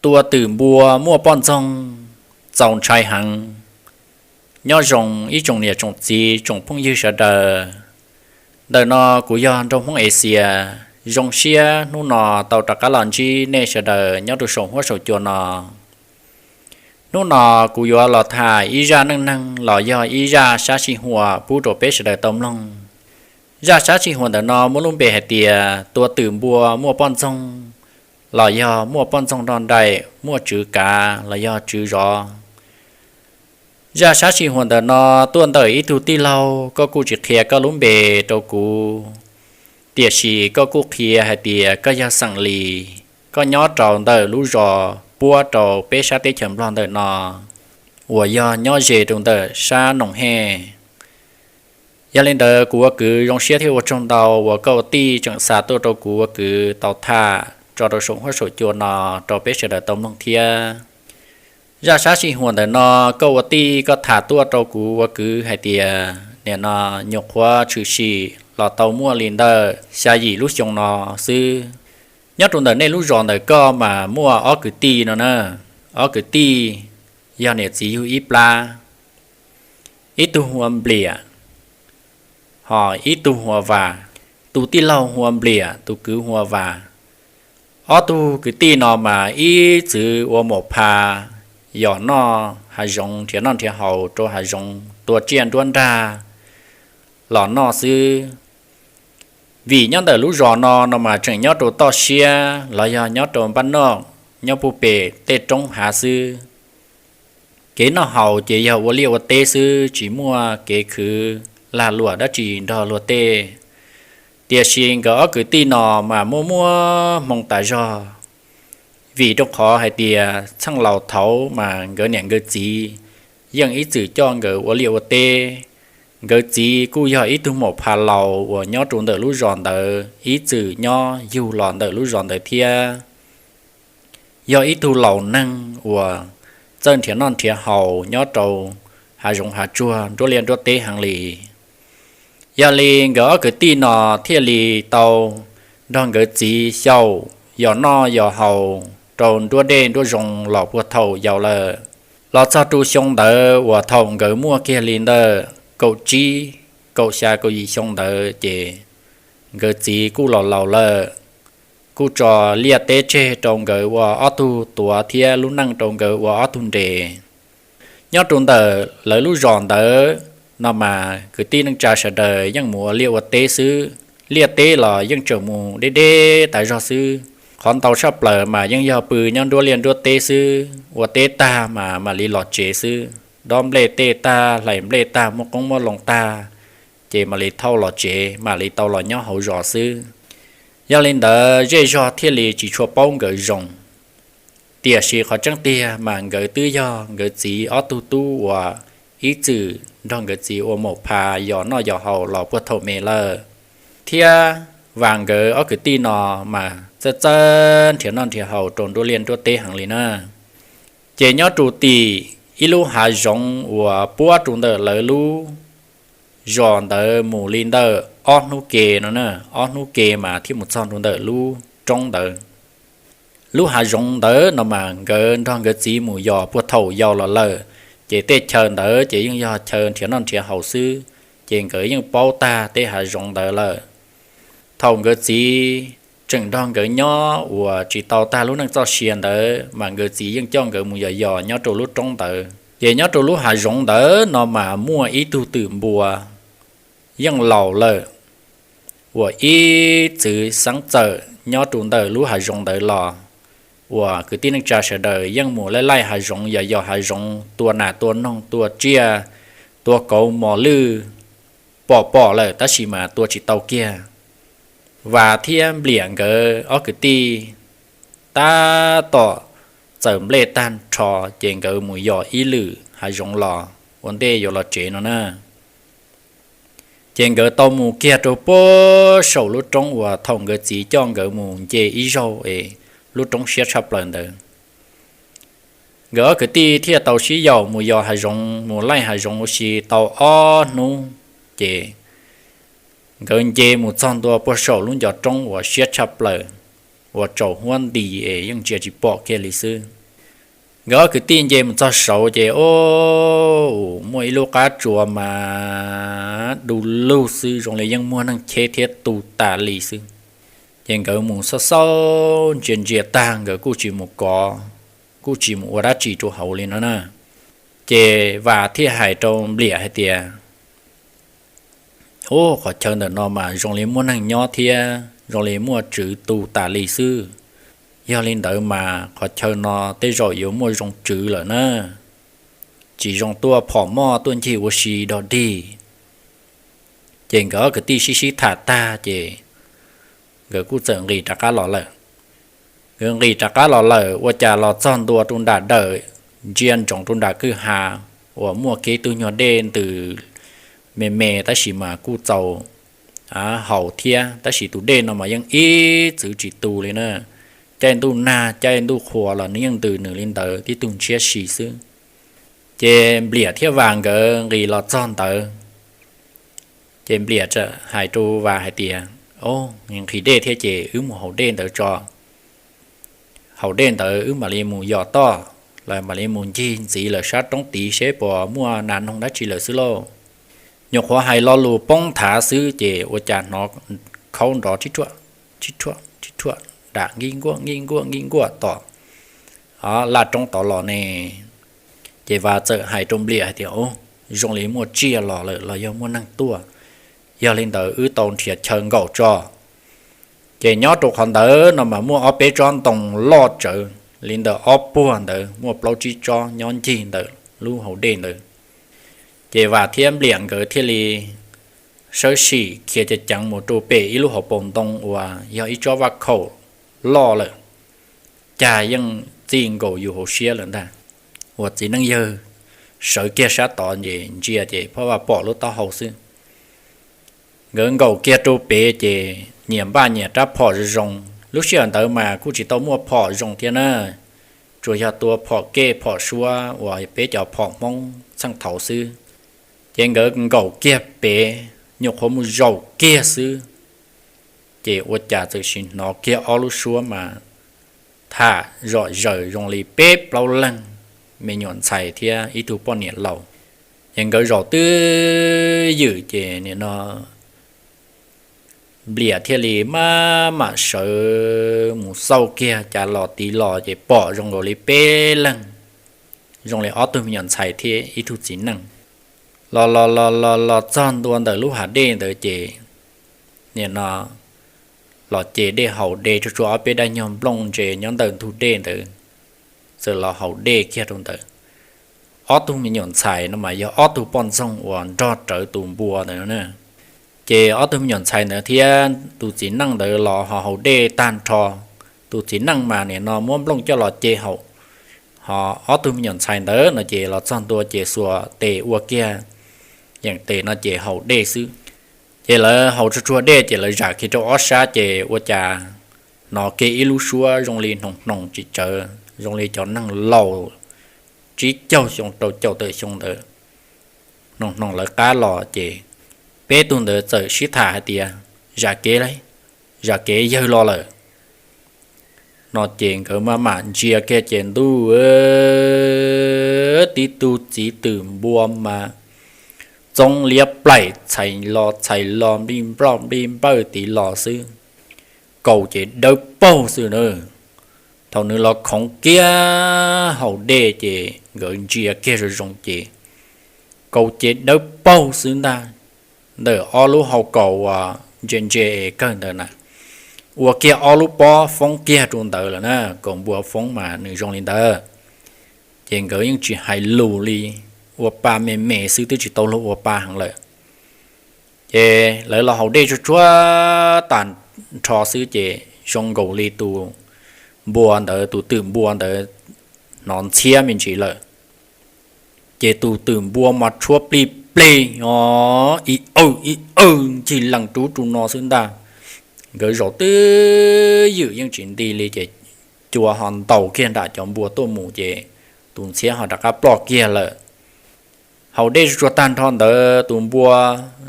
Tua twm npua muaj poj ntxoog, txaus ntshai heev. Nyob zoo ib tsoom niam tsoom txiv tsoom phooj ywg sawv daws. Ntawm no kuv yog Nraug Hmoob Axias, zoo siab hnub no tau rov qab los ntsib nej sawv daws nyob rau saum huab saum cua no. Hnub no kuv yuav los tham ib zaj neej neeg los yog ib zaj sab sij huam pub rau peb sawv daws tau mloog. Zaj sab sij huam ntawm no muaj lub npe hais tias tua twm npua muaj poj ntxoog, los yog muaj poj ntxoog nroj nraim, muaj tswv kav los yog tswv zov. Zaj sab sij huam ntawm no tuaj ntawm ib tug tij laug, koj kuj tsis qhia koj lub npe rau kuv, tiam sis koj kuj qhia hais tias koj yog xeem Lis, koj nyob rau ntawm lub zos puab rau peb sab teb chaws Nplog ntawm no, uas yog nyob ze rau ntawm sab Noom Hej. Yog li ntawd kuv ua kwv zoo siab thiab ua tsaug ntau uas koj ua tij tseem xa tuaj rau kuv ua kwv tau tham tso rau saum huab saum cua no rau peb sawv daws tau mloog thiab. Zaj sab sij huam ntawm no koj ua tij koj tham tuaj rau kuv ua kwv hais tias nim no nyuam qhuav tshwm sim los tau muaj li ntawm xya yim lub xyoo no xwb. Nyob rau ntawm nej lub zos ntawm koj mas muaj ob kwv tij no na, ob kwv tij yog niam txiv yug ib plab, ib tug hu ua Npliam, ho ib tug hu ua Vas. Tus tij laug hu ua Npliam, tus kwv hu ua Vas. Ob tug kwv tij no mas ib txwv ua maum pha yos noj hav zoov, nrhiav noj nrhiav haus rau hav zoov, tua tsiaj nruab nrag los noj xwb. Vim nyob ntawm lub zos no no mas tseem nyob rau toj siab los yog nyob rau npab noj, nyob puag pem tej roob hav xwb. Kev noj haus ces yog ua liaj ua teb xwb, tsis muaj kev khwv lag luam dab tsi nrog luag tej. Tiam sis nkawd ob kwv tij no mas muaj muaj hmoo tas zog, vim rau qhov hais tias txheej laus thaud mas nkawd niam nkawd txiv yeej ib txwm coj nkawd ua liaj ua teb. Nkawd txiv kuj yog ib tug maum pha laus uas nyob rau ntawm lub zos ntawd, ib txwm nyob yug los ntawm lub zos ntawd thiab. Yog ib tug laus neeg uas txawj nrhiav noj nrhiav haus nyob rau hav zoov hav tsuag nruab liaj nruab teb heev li. Yog li nkawd ob kwv tij no thiaj li tau nrog nkawd txiv xyaum yos noj yos haus rau nruab dej nruab zoov los puag thaum yau lawm. Los txog rau xyoo ntawd uas thaum nkawd muaj kiag li ntawm kaum tsib, kaum xya kaum yim xyoo ntawd ces nkawd txiv kuj los laus lawm, kuj tso liaj teb tseg rau nkawd ua ob tug tuav thiab lub neej rau nkawd ua ob tug nres. Nyob rau ntawm lawv lub zos ntawd no mas kwv tij neej tsa sawv daws yeej mus ua liaj ua teb xwb. Liaj teb los yeej tseem mus deb deb tas zog xwb. Qhov ntau tshaj plaws mas yeej yog pw nyob nruab liaj nruab teb xwb, ua teb tag mas mam li los tsev xwb. Dob nplej tej tag, hlais nplej tag, muab qoob muab loo tag, ces mam li thauj los tsev, mam li tau los nyob hauv zos xwb. Yog li ntawd zej zog thiaj li tsis tshua paub nkawd zoo. Tiam sis qhov tseeb tiag mas nkawd twb yog nkawd txiv ob tug tub uas ib txwm nrog nkawd txiv ua maum pha yos noj yos haus los puag thaum me lawm. Thiab Vas nkawd ob kwv tij no mas txawj txawj nrhiav noj nrhiav haus rau nruab liaj nruab teb heev li na. Ces nyob rau tim ib lub hav zoov uas puab rau ntawm lawv lub zos ntawd mus li ntawm ob hnub ke no na, ob hnub ke mas thiaj mus txog rau ntawm lub roob ntawd. Lub hav zoov ntawd no mas nkawd nrog nkawd txiv mus yos puag thaum yau los lawm, ces tej chaw ntawd ces yeej yog chaw nrhiav noj nrhiav haus xwb, ces nkawd yeej paub tag tej hav zoov ntawd lawm. Thaum nkawd txiv tseem nrog nkawd nyob uas tsis tau tag lub neej txoj sia ntawd mas nkawd txiv yeej coj nkawd mus yos yos nyob rau lub roob ntawd. Ces nyob rau lub hav zoov ntawd no mas muaj ib tug twm npua yeej laus lawm, uas ib txwv xeeb txawm nyob rau ntawm lub hav zoov ntawd los, uas kwv tij neej tsa sawv daws yeej mus laij laij hav zoov, yos yos hav zoov, tua nas tua noog, tua tsiaj, tua kauv mos lwj, pom pom lawm tab sis mas tua tsis tau kiag. Vas thiab Npliam nkawd ob kwv tij tab tom txawm nplej tag nrho, ces nkawd mus yos ib lwm hav zoov los ua ntej yuav los tsev no na. Ces nkawd tau mus kiag rau puag saum lub roob uas thaum nkawd txiv coj nkawd mus nce ib zaug es lub roob siab tshaj plaws ntawd. Nkawd ob kwv tij thiaj tau sib yaum mus yos hav zoov, mus laij hav zoov ua si tau ob hnub, ces nkawd nce mus txog ntua puag saum lub ncov roob uas siab tshaj plaws. ua tsaus huab nti es yeej ntsia tsis pom kiag li xwb. Nkawd ob kwv tij nce mus txog saud ces o, muaj ib lub qab tsua mas du lug xwb, zoo li yeej muaj neeg cheb thiab tu tas li xwb. Ces nkawd mus xauj xauj ntsia ntsia tag, nkawd kuj tsis mus kov, kuj tsis mus ua dab tsi rau hauv li no na. Ces Vam thiaj hais rau Npliam hais tias, Ub, qhov chaw ntawm no mas zoo li muaj neeg nyob thiab zoo li muaj tswv tu tas li xwb. Yog li ntawd mas qhov chaw no tej zaum yuav muaj zoo tswv lawm na, tsis zoo tuaj phom moj tuaj ncig ua si dog dig. Ces nkawd ob kwv tij sib sib tham tag ces nkawd kuj txawm nqis rov qab los lawm. Nkawd nqis rov qab los lawm, ua cas los txog ntua rau nram dawm, ntsia ntsoov rau nram kwj ha uas muaj kiag ib tug nyuag dej ntws me me tab sis mas kuj txaus haus thiab, tab sis tus dej no mas yeej ib txwv tsis tu li na. Caij ntuj nag caij ntuj qhua los nws yeej ntws nws li ntawd tib tug ntshiab si xwb. Ces Npliam thiab Vam nkawd nqis los txog ntawd, ces Npliam txawm hais rau Vam hais tias, Ob, nqhis dej thiab ces wb mus haus dej ntawd tso. Haus dej ntawd wb mam li mus yos toj, los mam li mus ncig ntxiv lawm sab roob tid seb puas muaj nas noog dab tsi lawm xwb lauj. Nyuam qhuav hais lo lus poob nthav xwb ces ua cas hnov khaub nrov tib ruam, tib ruam, tib ruam dam nkij nkuaj nkij nkuaj nkij nkuaj tom laj roob tod los ne. Ces Vam txawm hais rau Npliam hais tias, Ub, zoo li muaj tsiaj los lawm los yog muaj neeg tuaj. Yog li ntawd wb tau nrhiav chaw nkaum tso. Ces nyob rau qhov ntawd no mas muaj ob peb tsob ntoo loj tsawv li ntawm ob puag ntawd, muaj plaub tsib tsob nyob ncig ntawm lub hauv dej ntawd. Ces Vam thiab Npliam nkawd thiaj li sawv tsees khiav ceev ceev mus rau pem ib lub hauv paus ntoo uas yog ib tsob vaj khaum loj lawm, cag yeej txij nkaus yus hauv siab lawm ntag. Uas txiv neej yawg sawv kiag sab tod ces ntsia ces phob vaj pom lub taub hau xwb. Nkawd nkaum kiag rau pem ces nyias npaj nyias rab phom zoo zoo. Lub sij hawm ntawd mas kuj tsis tau muaj phom zoo thiab na, tsuas yog tua phom kej phom suab uas peb cov phom Hmoob txheej thaud xwb. Ces nkawd nkaum kiag pem, nyuam qhuav mus zaum kiag xwb, ces ua cas txawm sim hnov kiag ob lub suab mas tham zom zaws zoo li peb plaub leeg me nyuam ntxhais thiab ib tug poj niam laus. Ces nkawd zaum twb ywm ces nim no Npliam thiaj li maj mam sawv mus xauj kiag cas los tid los ces pom zoo nkaus li peb leeg, zoo li ob tug me nyuam ntxhais thiab ib tug txiv neej. Los los los los los txog ntua ntawm lub hav dej ntawd ces nim no los ces dej haus, de tsuag tsuag ob peb daim nyuag nplooj ntse nyob ntawm ntug dej ntawd, txawm los haus dej kiag rau ntawd. Ob tug me nyuam ntxhais no mas yog ob tug poj ntxoog uas nrog rawv tus npua ntawd na. Ces ob tug me nyuam ntxhais ntawd thiab tus txiv neej ntawd los ho haus dej tag nrho. Tus txiv neej mas nim no muab nplooj coj los ce haus, ho ob tug me nyuam ntxhais ntawd no ces los txog ntua ces xuas tes ua kiag yeem tes no ces haus dej xwb. Ces lawv haus tsuag tsuag dej ces lawv zam kiag rau ob sab ces ua cas hnov kiag ib lub suab zoo li hnoos hnoos tsis tsawv, zoo li cov neeg laus tsib caug xyoo rau caum tawm xyoo ntawd hnoos hnoos lawv qab los ces peb tug ntawd txawm sib tham hais tias, Zam kev, zam kev yawg los lawm. No ces nkawd maj mam ntsia kiag ces ntuj, tib tug txiv twm npua mas txoob liab plaim txhais los txhais los nplij nploj nplij npawj tid los xwb. Kaus ces dawb paug xwb na. Thaum nws los khoov kiag hauv dej ces nkawd ntsia kiag zoo zoo ces kaus ces dawb paug xwb ntag. Ntawm ob lub hau kaus uas ntse ntse es kawg ntawd na, ua kiag ob lub pob foob kiag rau ntawd lawm na. Kaus npua foob mas nws zoo li ntawd. Ces nkawd yeej tsis hais lus li, ua pa me me xwb twb tsis tau luag ua pa heev lawm. Ces lawv los haus dej tsuag tsuag tag nrho xwb ces zoo nkaus li tus npua ntawd, tus twm npua ntawd hnov ntxhiab me ntsis lawm. Ces tus twm npua mas tshuab plig pleg os, ib awj ib awj ncig lees rub rau no xwb ntag. Nkawd zaum twb ywm yeej tsis nti li ces cua ho ntaus kiag nram cov npua tuaj mus ces tus ntxhiab ho rov qab ploj kiag lawm. Haus dej tsuag tsuag tag nrho ntawd tus npua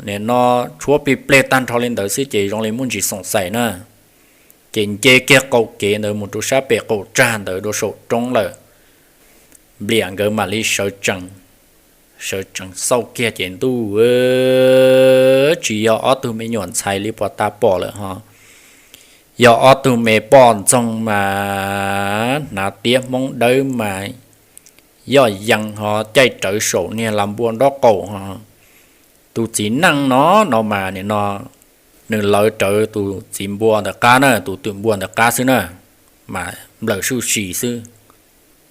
nim no tshuab plig pleg tag nrho li ntawd xwb ces zoo li muaj ntsis xoom xaim na. Ces nce kiag qaum kev ntawd mus rau sab pem qaum tsag ntawd rau saum roob lawm. Npliam nkawd mam li sawv tsees, sawv tsees xauj kiag ces ntuj, tsis yog ob tug me nyuam ntxhais li puag ta pom lawm ho, yog ob tug me poj ntxoog mas hnav tiab hmoob dawb mas yoj yees ho caij rawv saum niag las npua nraub qaum ho. Tus txiv neej no, no mas nim no nws lawv rawv tus txiv npua ntawm qab na, tus twm npua ntawm qab xwb na, mas nplawm suj si xwb.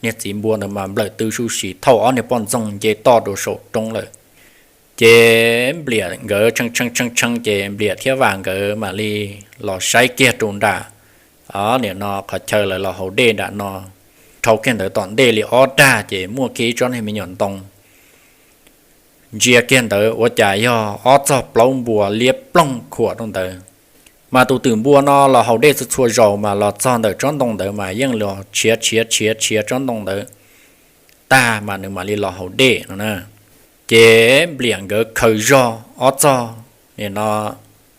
Niag txiv npua ntawd mas nplawm tw suj si thauj ob niag poj ntxoog nce toj rau saum roob lawm. Ces Npliam nkawd tshee tshee tshee tshee ces Npliam thiab Vam nkawd mam li los saib kiag rau nram, nim no qhov chaw lawv los haus dej nram no, dhau kiag ntawd tom ntej li ob dag ces muaj kiag ib tsob niag me nyuam ntoo. Ntsia kiag ntawd ua cas yog ob txog plaub npua liab ploog khuam rau ntawd. Mas tus twm npua no los haus dej txhua txhua zaus mas los txog ntawm tsob ntoo ntawd mas yeej los tshiav tshiav tshiav tshiav tsob ntoo ntawd tag mas nws mam li los haus dej no na. Ces Npliam nkawd khaws zog ob txog, nim no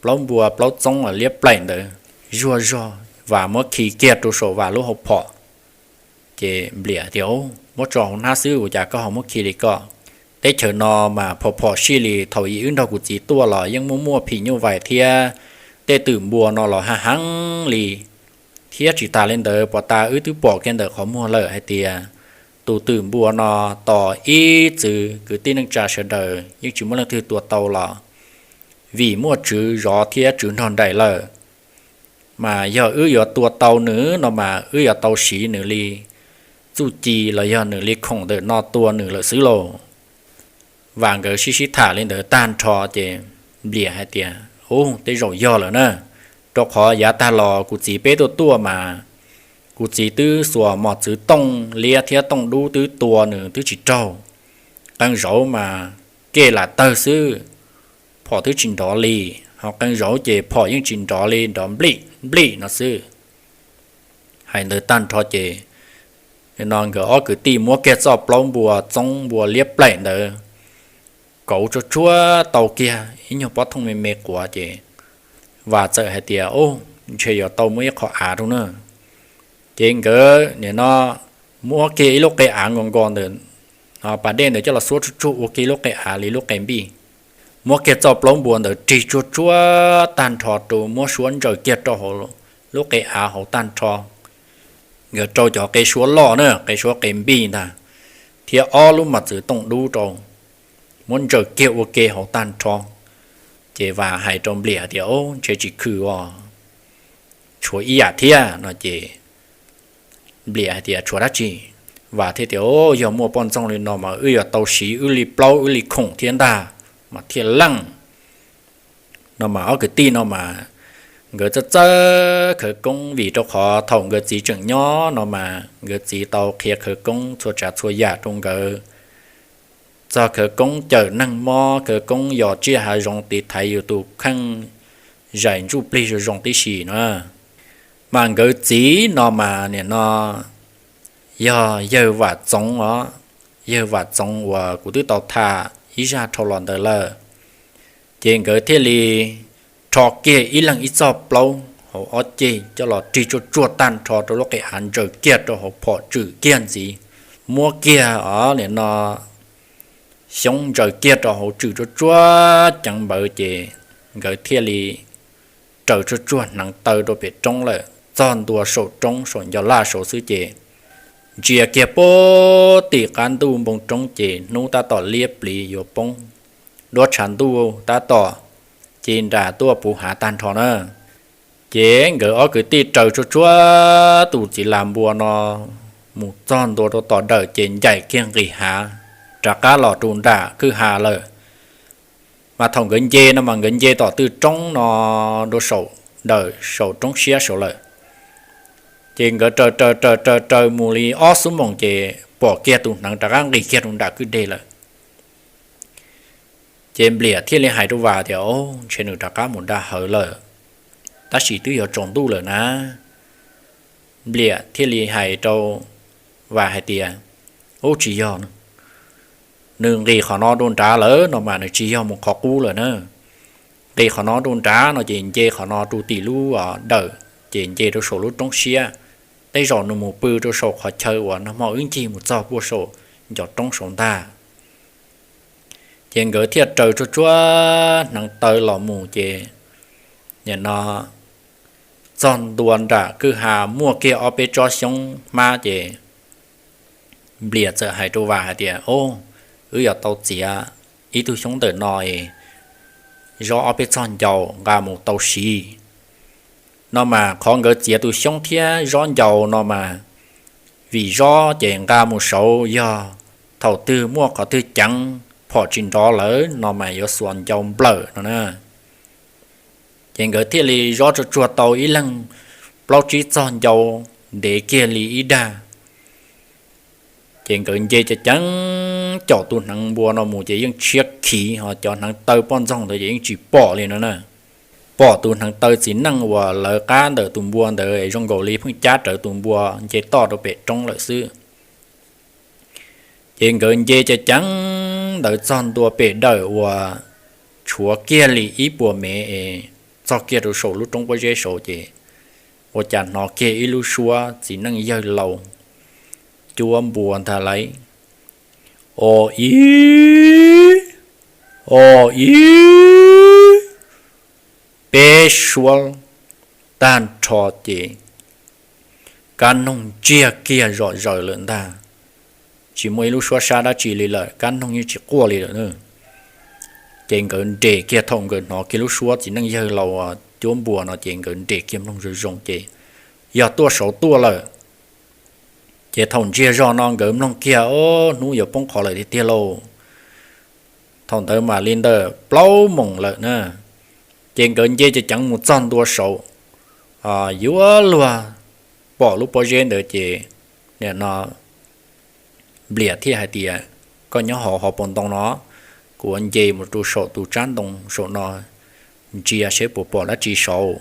plaub npua plaub txoob liab plaim ntawd, zuag zog Vam muab khi kiag rau saum Vam lub hauv phom. Ces Npliam tias, Muab tso hauv hnab xwb ua cas koj ho muab khi li ko? Teb chaws no mas phom phom sij li thaum ub wb nrog kuv txiv tuaj los yeej muaj muaj phim nyuj vais thiab tej twm npua no los ha heev li. Thiab tsis tas li ntawd puag ta wb twb pom kiag ntawm qhov muag lawm hais tias tus twm npua no tos ib txwm kwv tij neej tsa sawv daws yeej tsis muaj leej twg tua tau los vim muaj tswv zov thiab tswv nrog nraim lawm. Mas yog wb yuav tua tau nws no mas wb yuav tau siv nws li txuj ci los yog nws li khoom ntawm no tua nws lawm xwb lauj. Vam nkawd sib sib tham li ntawd tag nrho ces Npliam hais tias, Ub, tej zaum yog lawm na, rau qhov yav tag los kuv txiv peb tuaj tuaj mas kuv txiv twb xuas mos txwv tooj liab thiab tooj dub twb tua nws twb tsis raug. Qee zaum mas kej lam tawg xwb, phom twb tsis nrov li, ho qee zaum ces phom yeej tsis nrov li, nrov nplij nplij no xwb. Hais ntawd tag nrho ces no nkawd ob kwv tij muab kiag txoj plaub npua txoob npua liab plaim ntawd kauv tsuag tsuag tau kiag ib nyuag pob thooj me me quav ces Vam txawm hais tias, Ub, ntshe yuav tau muaj ib qho av rau na. Ces nkawd nim no muab kiag ib lub qe av nkos nkos ntawm pas dej ntawd coj los xuab tsuag tsuag ua kiag ib lub qe av li lub qe npij. Muab kiag txoj plaub npua ntawd rig tsuag tsuag tag nrho rau, muab suab ntsaws kiag rau hauv lub qe av hauv tag nrho. Nkawd rau cov qe suab loj na, qe suab qe npij ntag, thiab ob lub mos txwv tooj dub rau, muab ntsaws kiag ua ke hauv tag nrho. Ces Vam hais rau Npliam tias, Ub, ntshe tsis khwm os, tshuav ib yam thiab no ces Npliam hais tias, Tshuav dab tsi? Vam thiaj tias, Yog muaj poj ntxoog li no mas wb yuav tau siv wb li plaub wb li khoom thiab ntag, mas thiaj leej. No mas ob kwv tij no mas nkawd txawj txawj khawv koob, vim rau qhov thaum nkawd txiv tseem nyob no mas nkawd txiv tau qhia khawv koob txhua tsav txhua yam rau nkawd, txog khawv koob cawm neeg mob, khawv koob yos tsiaj hav zoov tiv thaiv yus tus kheej, zais ntsuj plig zoo zoo tib si no. Mas nkawd txiv no mas nim no yog yawg Vam Txoov os, yawg Vam Txoov uas kuv twb tau tham ib zaj dhau los ntawd lawm. Ces nkawd thiaj li rho kiag ib leeg ib txoj plaub hauv ob ceg coj los rig tsuag tsuag tag nrho rau lub qe av, ntsaws kiag rau hauv phom tswm kiag ntxiv, muab kiag os nim no xyoob ntsaws kiag rau hauv tswm tsuag tsuag ceev npawv ces nkawd thiaj li raws tsuag tsuag hneev taw rau pem roob lawm, txog ntua saum roob saum ncov laj saud xwb ces ntsia kiag puag tim qab ntuj npoo roob ces hnub tab tom liab pliv yuav poob, duab tshav ntuj tab tom ci nras tuaj puv hav tag nrho na. Ces nkawd ob kwv tij raws tsuag tsuag tus txiv las npua no mus txog ntua rau tom dawm ces ncaim kiag nqis hav rov qab los rau nram kwj ha lawm. Mas thaum nkawd nce no mas nkawd nce tom tw roob no rau saum dawm saum roob siab saud lawm. Ces nkawd raws raws raws raws raws mus li ob xuab moos ces pom kiag tus hneev rov qab nqis kiag rau nram kwj deg lawm. Ces Npliam thiaj li hais rau Vam tias, Au, ntshe nws rov qab mus da hawv lawm, tab sis twb yuav tsaus ntuj lawm na. Npliam thiaj li hais rau Vam hais tias, Ub, tsis yog, nws nqis qhov no rau nrad lawm no mas nws tsis yog mus qhov qub lawm na. Nqis qhov no rau nrad no ces nce qhov no rau tim lub dawm ces nce rau saum lub roob siab. Tej zaum nws mus pw rau saum qhov chaw uas nag hmo wb ncig mus txog puag saum ncov roob saud ntag. Ces nkawd thiaj raws tsuag tsuag hneev taw los mus ces nim no txog ntua nram kwj ha muaj kiag ob peb tsob xyoob hmab ces Nplias txawm hais rau Vam hais tias, Au, wb yuav tau txiav ib tug xyoob ntawm no es zob ob peb txog ncau nqa mus tau siv. No mas qhov nkawd txiav tus xyoob thiab zob ncau no mas, vim zob ces nqa mus saud, yog thaum twg muaj qhov twg ceev phom tsis nrov lawm no mas yuav xuas ncau nplawm no na. Ces nkawd thiaj li zob tsuag tsuag tau ib leeg plaub tsib txog ncau ntev kiag li ib dag. Ces nkawd nce ceev ceev caum tus hneev npua no mus ces yeej tshiab khiv, ho cov hneev taw poj ntxoog ntawd ces yeej tsis pom li no na. Pom tus hneev taw txiv neej uas lawv qab ntawm tus npua ntawd zoo nkaus li pheej cab rawv tus npua nce toj rau pem roob lawm xwb. Ces nkawd nce ceev ceev ntawd txog ntua pem dawm uas tshuav kiag li ib puas mev es txog kiag rau saum lub roob pob zeb saud ces ua cas hnov kiag ib lub suab txiv neej yawg laus cuab npua ntag lauj. O ib, o ib, peb suab tag nrho ces kab noog ntsiag kiag zom zaws lawm ntag. Tsis muaj ib lub suab sab dab tsi li lawm, kab noog yeej tsis quaj li lawm. Ces nkawd nres kiag, thaum nkawd hnov kiag lub suab txiv neej yawg laus cuab npua no ces nkawd nres kiag mloog zoo zoo ces yog tuaj saud tuaj lawm. Ces thaum ntsiag zog no nkawd mloog kiag, o, hnub yuav poob qho lawm tiag tiag lauj. Thaum ntawd mam li ntawm plaub moos lawm na. Ces nkawd nce ceev ceev mus txog ntua saud, yuav luag pom lub pob zeb ntawd ces nim no Nplias thiaj hais tias, Koj nyob hauv hauv paus ntoo no, kuv nce mus rau saum tus tsab ntoo saum no ntsia seb puas pom dab tsi saud,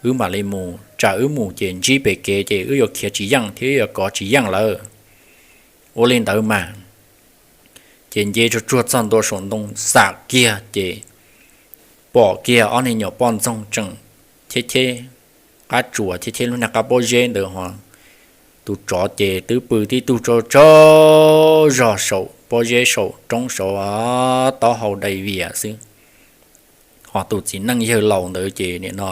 wb mam li mus, tsam wb mus ces ntsib pem kev ces wb yuav khiav tsis yeej thiab wb yuav kov tsis yeej lawm. Ua li ntawd mas. Ces nce tsuag tsuag txog ntua saum ntoo xam kiag ces pom kiag ob niag nyuam poj ntxoog tseem cheb cheb qab tsuas, cheb cheb lub niag qab pob zeb ntawd ho tus tsov ces twb pw tib tug tsaug tsaug zog saum pob zeb saum roob saud, taub hau dai vias xwb. Ho tus txiv neej yawg laus ntawd ces nim no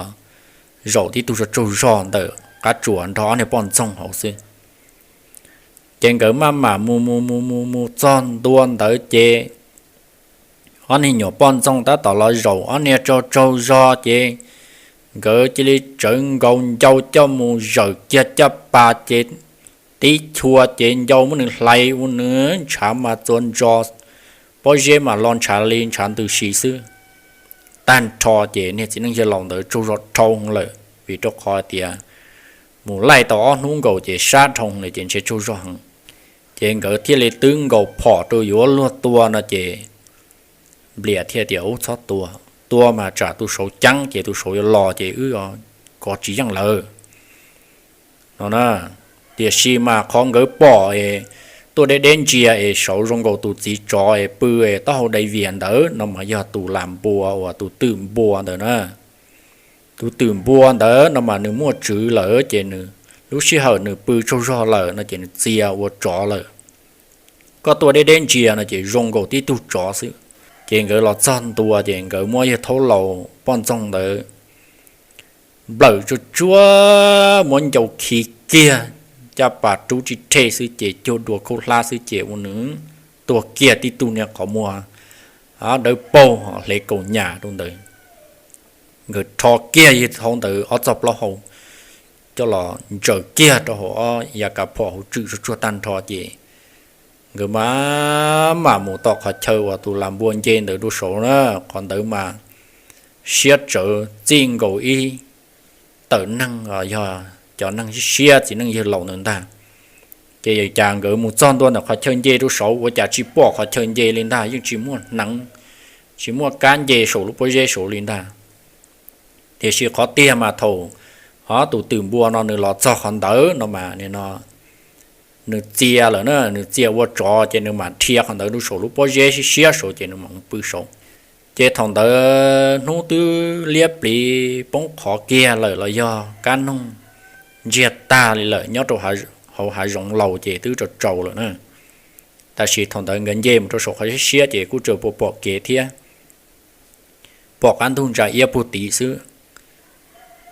zaum tib tug tsaug tsaug zog ntawm qab tsuas nrog ob niag poj ntxoog hauv xwb. Ces nkawd maj mam mus mus mus mus mus txog ntua ntawd ces ob niag nyuam poj ntxoog tab tom los zaum ob niag tsaug tsaug zog ces nkawd cia li tsawv nkaus ncau coj mus zawm kiag caj pas ces tib chua ces ncau muab nws hlais ua nws ntshav mas txua ntso, pob zeb mas los ntshav li ntshav ntws si xwb. Tag nrho ces niag txiv neej yawg laus ntawd tsaug zog dhau lawm vim rau qhov tias mus laij tau ob hnub nkaus ces sab dhau lawm ces ntshe tsaug zog heev. Ces nkawd thiaj li twb nkaus phom rau yuav luag tua no ces Nplias thiaj tias, Ub, txhob tua, tua mas tsam tus saud ceeb ces tus saud yuav los ces wb kov tsis yeej lawm no na. Tiam sis mas qhov nkawd pom es tuaj deb deb ntsia es saud zoo nkaus tus txiv tsov es pw es taub hau dai vias ntawd no mas yog tus lam npua uas tus twm npua ntawd na. Tus twm npua ntawd no mas nws muaj tswv lawm ces nws lub sij hawm nws pw tsaug zog lawm no ces nws txia ua tsov lawm. Koj tuaj deb deb ntsia no ces zoo nkaus tib tug tsov xwb. Ces nkawd los txog ntua ces nkawd muab yawg thaub laus poj ntxoog ntawd nplawm tsuag tsuag, muab ncau khi kiag, caj pas rub tsis rhe xwb ces cuag dua khaub hlab xwb ces ua nws tuag kiag tib tug niag qhov muag dawb paug hle kaus nyas rau ntawd. Nkawd rho kiag yawg thaub ntawd ob txoj plaub hau coj los ntsaws kiag rau hauv ob yav kav phom hauv tswm tsuag tsuag tag nrho ces nkawd mam mam mus tom qhov chaw uas tus lam npua nce ntawd rau saud na. Qhov ntawd mas siab tsawv txij nkaus ib tawm neeg, yog cov neeg siab txiv neej yawg laus ntawd ntag. Ces yawm cas nkawd mus txog ntua ntawm qhov chaw nce rau saud ua cas tsis pom qhov chaw nce li ntag, yeej tsis muaj hneev, tsis muaj kab nce saum lub pob zeb saud li ntag. Tiam sis qhov tiag mas thaum tus twm npua no nws los txog qhov ntawd no mas nim no nws txia lawm na, nws txia ua tsov ces nws mam dhia qhov ntawd rau saum lub pob zeb siab siab saud ces nws mam mus pw saud. Ces thaum ntawd hnub twb liab pliv poob qho kiag lawm los yog kab noog ntsiag tag li lawm, nyob rau hauv hav zoov laus ces twb tsaus tsaus lawm na. Tab sis thaum ntawd nkawd nce mus rau saum qhov siab siab ces kuj tseem pom pom kev thiab, pom qab ntug ntsa iab puag tid xwb.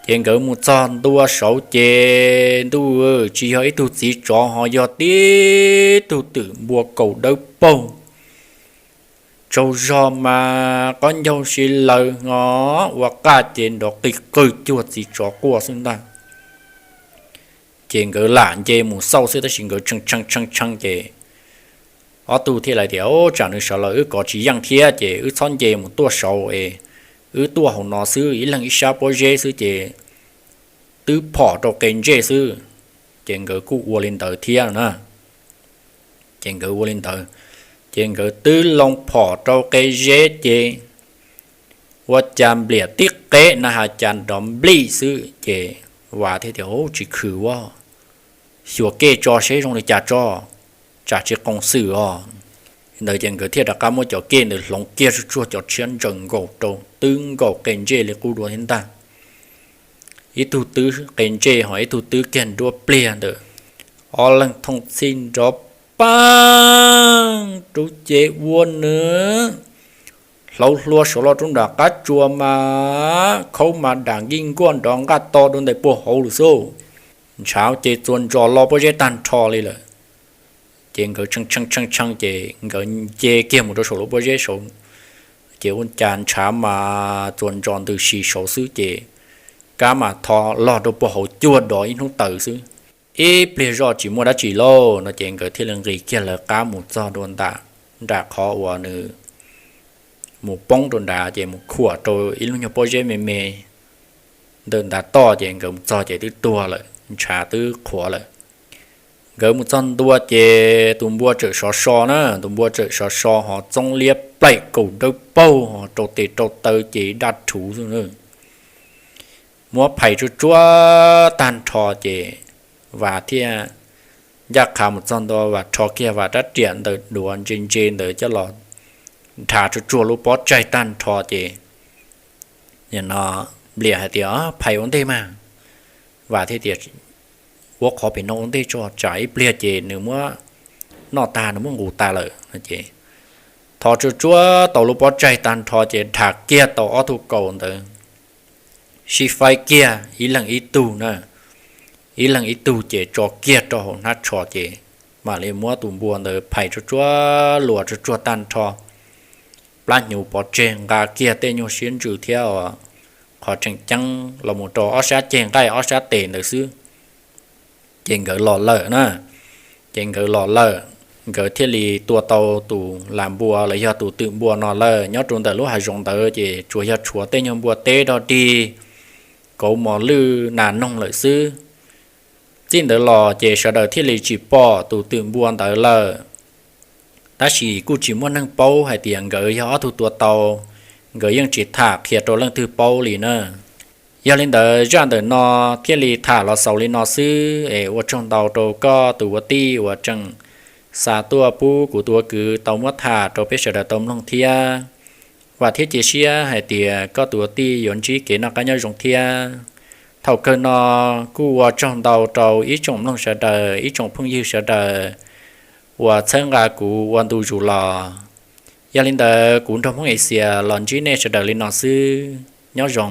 Ces nkawd mus txog ntua saud ces ntuj, tsis yog ib tug txiv tsov ho yog tib tug twm npua kaus dawb paug, tsaug zog mas qaub ncaug si laws ho ua qaj ces nrov qig qwg cuag txiv tsov quaj xwb ntag. Ces nkawd lam nce mus xauj xwb tab sis nkawd tshee tshee tshee tshee ces ob tug thiaj li tias, Tsam nws sawv los wb kov tsis yeej thiab ces wb txhob nce mus tuaj saud es wb tuaj hauv no xwb, ib leeg ib sab pob zeb xwb ces twb phom rau qe ntsej xwb. Ces nkawd kuj ua li ntawd thiab na. Ces nkawd ua li ntawd, ces nkawd twb loo phom rau qe zeb ces ua cas npliam tib qeb na has cas nrov nplij xwb ces Vas thiaj tias, Tsis khwv ua, xyuas kej tso seb zoo li cas tso, tsam tsis qoos xwm os. Ntawd ces nkawd thiaj rov qab muab cov kej ntawd hloov kiag tsuag tsuag cov tshiab ntsaws nkaus rau twb nkaus qe ntsej li qub dua thiab ntag. Ib tug twb qe ntsej ho ib tug twb kiag nruab pliag ntawd, ob leeg thooj txhij nrov paab rub ces ua nws hlauv hlua saud los rau nram qab tsuas mas khaub mas dam nkij nkuaj nrov nqaj to rau ntawm puag hauv lawm xwb. Ntshav ces txuas ntsos lo pob zeb tag nrho li lawm. Ces nkawd tshee tshee tshee tshee ces nkawd nce kiag mus rau saum lub pob zeb saud, ces ua cas ntshav mas txuas ntsos ntws si saud xwb ces kab mas tho log rau puag hauv cuag dov ib hnub taws xwb. Ib pliag zoj tsis muaj dab tsi lauj no ces nkawd thiaj li nqis kiag lawv qab mus txog rau nram qhov uas nws mus poob rau nrad ces mus khuam rau ib lub nyuag pob zeb me me ntawm ntav toj ces nkawd mus txog ces twb tuag lawm, ntshav twb qhuav lawm. Nkawd mus txog ntua ces tus npua tseem sov so na, tus npua tseem sov so ho txoob liab plaim kaus dawb paug ho rau tes rau taw ces daj rhuv xwb. Muab phais tsuag tsuag tag nrho ces Vas thiaj ncaj qha mus txog ntua, Vas rho kiag Vas rab riam ntawm duav ntse ntse ntawd coj los nrhav tsuag tsuag lub pob tsaig tag nrho ces nim no Npliam hais tias, Phais ua ntej mas. Vas thiaj tias, Ua qhov pem no ua ntej tso, tsam ib pliag ces nws muab noj tag nws muab nqus tas lawm no ces thov tsuag tsuag tau lub pob tsaig tag nrho ces nrhav kiag tau ob tug kaus ntawd sib faib kiag ib leeg ib tug na, ib leeg ib tug ces tso kiag rau hauv hnab tsho ces mam li muab tus npua ntawd phais tsuag tsuag luas tsuag tsuag tag nrho, plab hnyuv pov tseg nqa kiag tej nyuag siab ntsws thiab qhov tseem ceeb los mus rau ob sab ceg nqaij ob sab tes ntawd xwb. Ces nkawd los lawm na, ces nkawd los lawm, nkawd thiaj li tua tau tus lam npua los yog tus twm npua no lawm. Nyob rau ntawm lub hav zoov ntawd ces tsuas yog tshuav tej nyuag npua teb dog dig, kauv mos lwj nas noog lawm xwb. Txij ntawd los ces sawv daws thiaj li tsis pom tus twm npua ntawd lawm. Tab sis kuj tsis muaj neeg paub hais tias nkawd yog ob tug tua tau, nkawd yeej tsis tham qhia rau leej twg paub li na. Yog li ntawd zaj ntawm no thiaj li tham los xaus li no xwb es ua tsaug ntau rau koj tus ua tij uas tseem xa tuaj pub kuv tus ua kwv tau muab tham rau peb sawv daws tau mloog thiab. Vam thiab cia siab hais tias koj tus ua tij yuav ntsib kev noj qab nyob zoo thiab. Thaum kawg no kuj ua tsaug ntau rau ib tsoom mloog sawv daws, ib tsoom phooj ywg sawv daws uas txhawb nqa kuv ua ntu zus los. Yog li ntawd kuv nrog Hmoob Axias los ntsib nej sawv daws li no xwb, nyob zoo.